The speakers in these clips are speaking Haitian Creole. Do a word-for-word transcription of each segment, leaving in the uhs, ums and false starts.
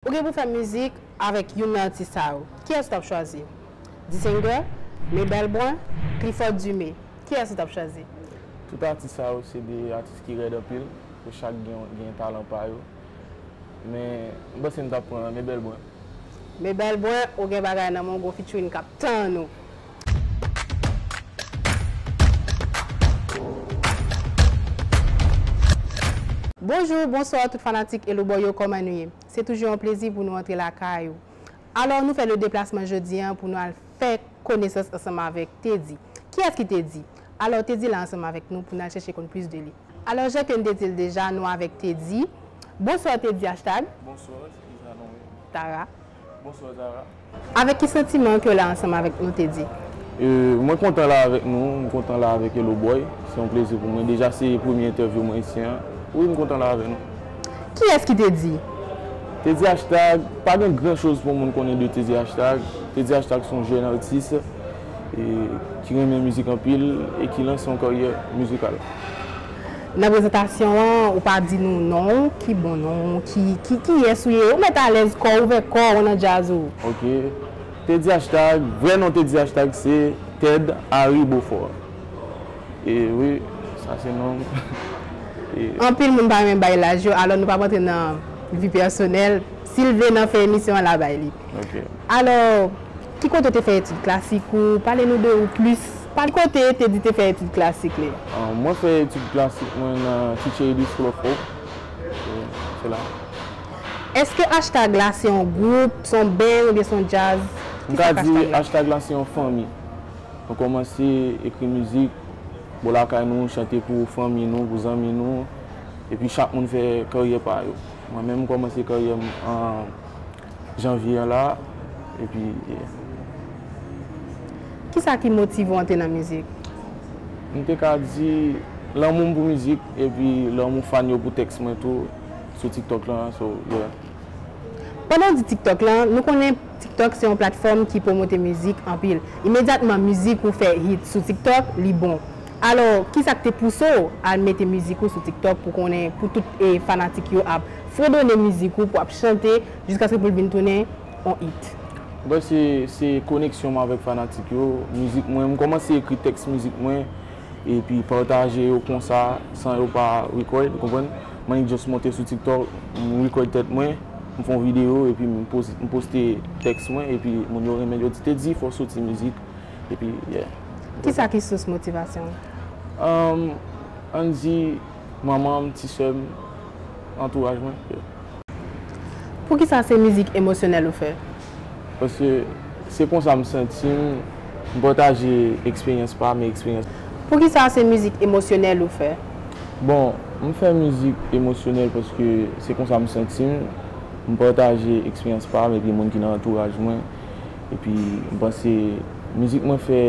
Ou gen pou fè mizik avèk youn nan atis sa yo. Kiyès ou t ap chwazi? Disenger, Mebel Brun, Clifford Dumé. Kiyès ou t ap chwazi? Tout atis sa yo se de atis ki rèd anpil, yo chak gen, gen talan pa yo. Men, m panse m t ap pran Mebel Brun. Mebel Brun, ou gen bagay nan men w, gon featuring k ap tann ou. Bonjou, bonswa tout fanatik Eloubòy yo, kòman nou ye? Se toujou yon plezi pou nou antre lakay ou. Alò, nou fè le deplasman jodi a pou nou al fè konesans ansanm avèk Teddy. Kiyès ki Teddy? Alò, Teddy la ansanm avèk nou pou n al chèche konn plis de li. Alò, jan ke n te di l deja, nou avèk Teddy. Bonswa, Teddy Hashtag. Bonswa, se kisa non? Tara. Bonswa, Tara. Avèk ki santiman ke w la ansanm avèk nou, Teddy? E, mwen kontan la avèk nou, m kontan la avèk Eloubòy. Se yon plezi pou mwen. Deja, se premye entèvyou mwen isi an. Wi, m kontan la avèk nou. Kiyès ki Teddy? Teddy Hashtag, pa gen gran choz pou moun konnen de Teddy Hashtag. Teddy Hashtag se yon jèn atis e, ki renmen mizik anpil e ki lanse yon karyè mizikal. Nan prezantasyon an, ou pa di nou non w, ki bon non w, ki, ki, kiyès ou ye, ou mèt alèz kò w, ouvè kò w nan djaz ou. Ok. Teddy Hashtag, vrè non Teddy Hashtag se Ted Harry Beaufort. E wi, sa se non m. E Anpil moun pa renmen bay laj yo, alò nou p ap antre nan vi pèsonèl. Si l vle n an fè emisyon an, l a bay li. Ok. Alò, ki kote w te fè etid klasik ou? Pale nou de ou plis. Pale kote Teddy te fè etid klasik li. Ah, mwen fè etid klasik mwen nan Teacher Aid School of Hope. E, se la. Èske Hashtag la se yon gwoup, se yon band oubyen se yon djaz? M ka di Hashtag la se yon fanmi. Nou kòmanse ekri mizik bò lakay nou, chante pou fanmi nou, pou zanmi nou. Epi chak moun fè karyè pa yo. Mwen menm, m kòmanse karyè m an janvye an la. Epi, yeah. Kisa ki motive w antre nan mizik? M te ka di lanmou m pou mizik, epi lanmou fan yo pou tèks mwen tou, sou TikTok lan, so, yeah. Pandan w di TikTok lan, nou konnen TikTok se yon platfòm ki pwomote mizik anpil. Imedyatman mizik ou fè hit sou TikTok, li bon. Alò, kisa k te pouse w al mete mizik ou sou TikTok pou konnen, pou tout, e, fanatik yo ap fredone mizik ou, pou ap chante, jiskaske pou l vin tounen yon hit? Bon, se, se koneksyon m avèk fanatik yo, mizik mwen, m kòmanse ekri tèks mizik mwen, epi pataje yo konsa, san yo pa record, ou konprann? Mwen just monte sou TikTok, m record tèt mwen, m fè yon videyo, epi m post, m poste tèks mwen, epi moun yo renmen, yo di, "Teddy, fò w soti mizik." Epi, yeah. Kisa ki sous motivasyon w? Um, ann di, manman m, ti sè m, antouraj mwen, yeah. Poukisa se mizik emosyonèl ou fè? Paske se konsa m santi m, m pataje eksperyans pa m, eksperyans. Poukisa se mizik emosyonèl ou fè? Bon, m fè mizik emosyonèl paske se konsa m santi m, m pataje eksperyans pa m epi moun ki nan antouraj mwen. Epi m panse mizik mwen fè,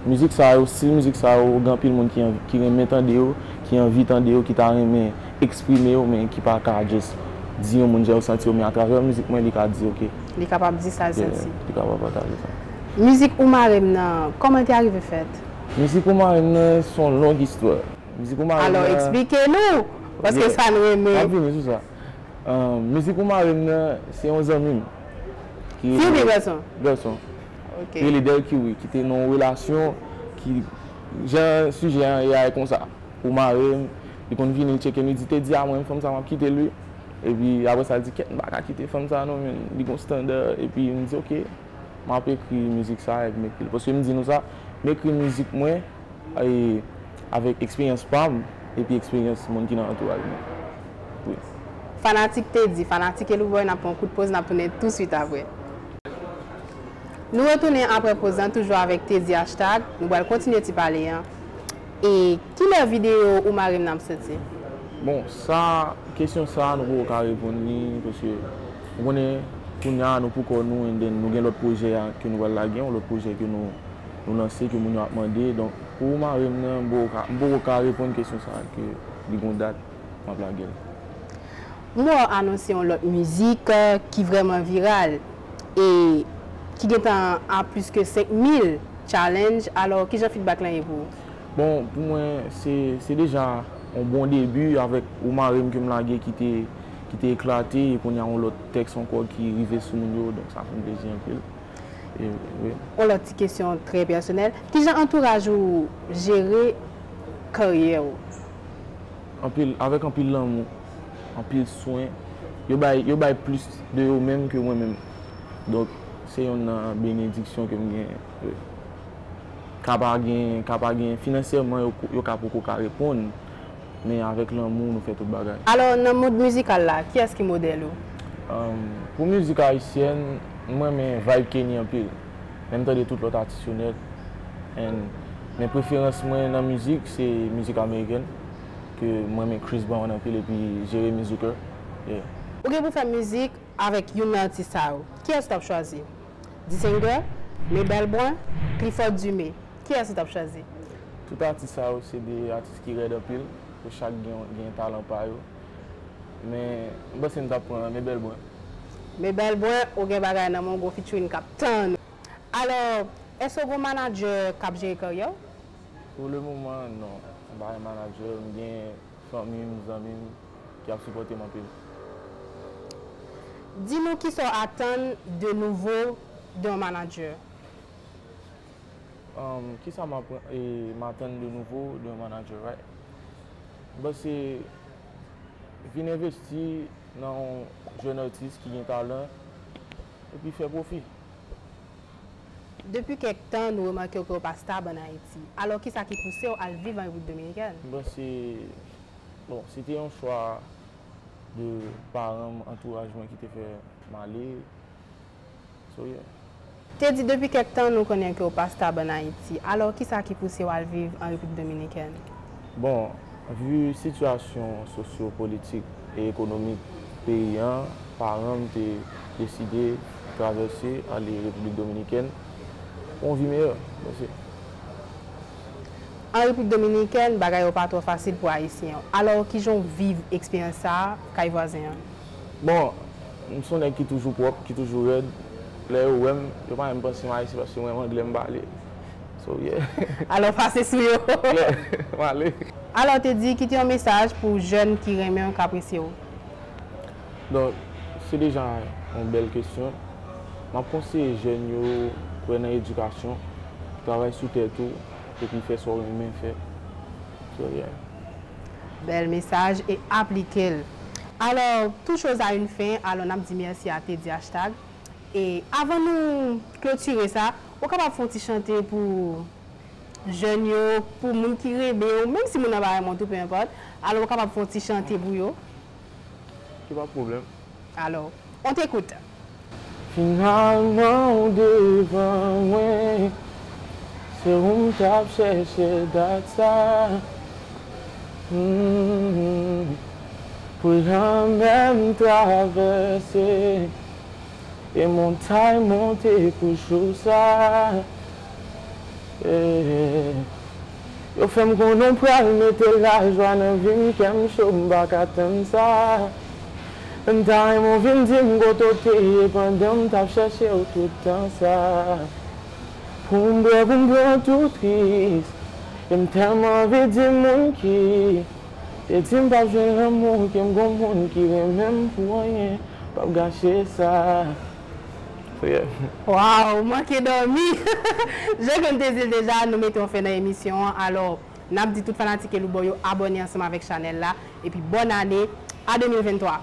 mizik sa yo, stil mizik sa yo, gen anpil moun ki anvi, ki renmen tande yo, ki anvi tande yo, ki ta renmen eksprime yo, men ki pa ka just di yon moun jan yo santi yo, men atravè mizik mwen, li ka di, ok. Li kapab di sa l santi. Li kapab pataje sa. Mizik Ou Mare M nan, kòman te arive fèt? Mizik Ou Mare M nan, se yon long istwa. Mizik Ou Mare M nan. Alò, eksplike nou, paske sa n renmen. M ap vini sou sa. Ah, mizik Ou Mare M nan, se yon zanmi m. Fi oubyen gason? Gason. Ok. Ki rele Del Curie, ki te nan yon relasyon ki, jan sijè an ye a, e konsa. Ou mare m, li konn vini, li tcheke m, li di, "Teddy, a mwen, fanm sa, m ap kite l, wi." Epi, apre sa, li di, "Kèt, m pa ka kite fanm sa, non, men li gon standa." Epi, m di, "Ok, m ap ekri mizik sa, epi m ekri l." Paske m di nou sa, m ekri mizik mwen, e, avèk eksperyans pa m, epi eksperyans moun ki nan antouraj mwen. Wi. Fanatik Teddy, fanatik Eloubòy, n ap pran yon kout poz, n ap tounen touswit apre. Nou retounen apre poz lan, toujou avèk Teddy Hashtag. Nou pral kontinye ti pale an. E kilè videyo Ou Mare M nan ap soti? Bon, sa, kesyon sa, nou poko ka reponn li, paske, ou konnen, kounye a, nou pou kò nou, and then nou gen lòt pwojè a ke nou pral lage, yon lòt pwojè ke nou, nou lanse, ke moun yo ap mande. Donk, pou Ou Mare M nan, m poko ka, m poko ka reponn kesyon sa, ke li gon dat m ap lage l. M wè w anonse yon lòt mizik, eh, ki vrèman viral e ki gentan a plis ke senk mil challenge. Alò, kijan feedback lan ye pou ou? Bon, pou mwen, se, se deja yon bon debi avèk Ou Mare M ke m lage ki te, ki te eklate, e kounye a yon lòt tèks ankò ki rive sou moun yo, donk sa fè m plezi anpil. E, wi. Yon lòt ti kesyon trè pèsonèl. Kijan antouraj ou jere karyè w? Anpil, avèk anpil lanmou, anpil swen. Yo bay, yo bay plis de yo menm ke mwen menm. Donk, se yonn nan benediksyon ke m genyen. Wi. Ka pa gen, ka pa gen, finansyèman, yo, yo ka poko ka reponn, men avèk lanmou, nou fè tout bagay. Alò, nan mond mizikal la, kiyès ki modèl ou? Um, pou mizik ayisyèn, m renmen vibe Kenny anpil. Men m tande tout lòt atis yo nèt. And, men preferans mwen nan mizik, se mizik amerikèn. Ke m renmen Chris Brown anpil epi Jeremy Zucker. Yeah. Ou gen pou fè mizik avèk youn nan atis sa yo. Kiyès ou t ap chwazi? D'Singer, Mebel Brun, Clifford Dumé. Kiyès ou t ap chwazi? Tout atis sa yo se de atis ki rèd anpil. Yo chak gen, gen talan pa yo. Men, m panse m t ap pran Mebel Brun. Mebel Brun, ou gen bagay nan men w, gon featuring k ap tann ou. Alò, èske w gon manadjè k ap jere karyè w? Pou le moman, non. M pa gen manadjè, m gen fanmi m, zanmi m ki ap sipòte m anpil. Di nou kisa w atann de nouvo de yon manadjè? Um, kisa m ap, e, m atann de nouvo de yon manadjè, right? M panse vin envesti nan yon jèn atis ki gen talan epi fè pwofi. Depi kèk tan, nou remake w ke w pa stab ann Ayiti. Alò, kisa ki pouse w al viv an Repiblik Dominikèn? M panse, bon, se te yon chwa de paran m, antouraj mwen ki te fè m ale. So, yeah. Te di depi kèk tan nou konnen ke w pa stab ann Ayiti. Alò, kisa ki pouse w al viv an Repiblik Dominikèn? Bon, vi sitiyasyon sosyo-politik e ekonomik peyi an, paran m te deside travèse ale Repiblik Dominikèn pou yon vi meyè, m panse. An Repiblik Dominikèn, bagay yo pa twò fasil pou Ayisyen yo. Alò, kijan w viv eksperyans sa a kay vwazen an? Bon, m se yon nèg ki toujou pwòp, ki toujou rèd. Lè yo wè m, yo pa menm panse m Ayisyen paske mwen, anglè m pale. So, yeah. Alò, pase sou yo. Yeah, m ale. Alò, te di, kite yon mesaj pou jèn ki renmen w, k apresye w. Donk, se deja yon bèl kesyon. M ap konseye jèn yo kwè nan edikasyon, travay sou tèt ou, epi fè sa w renmen fè. So, yeah. Bèl mesaj e aplike l. Alò, tout chose a une fin, alò n ap di mèsi a Teddy Hashtag. E avan nou klotire sa, ou kapab fè yon ti chante pou jèn yo, pou moun ki renmen w, menm si moun nan pa renmen w tou, pe enpòt. Alò, ou kapab fè yon ti chante pou yo. Ki pa pwoblèm. Alò, on t'écoute. Finalman ou devan mwen, se ou m t ap chèche dat sa. Mm. Pou lanmè m travèse, e montay monte pou jou sa. Eh. Yo fè m konnen w pral mete lajwa nan vi m, kè m cho, m pa ka tann sa. M ta renmen w vin di m kote w te ye pandan m t ap chèche w tout tan sa. Pou m bwè, pou m pran tout risk, e m tèlman anvi di moun ki te di m p ap jwenn lanmou, ke m gon moun ki renmen m pou anyen, p ap gache sa. So, yeah. Waw, manke dòmi! Jan ke m te di l deja, nou mete yon fen nan emisyon an. Alò, n ap di tout fanatik Eloubo yo abòne ansanm avèk chanèl la. Epi bòn ane a de mil venntwa.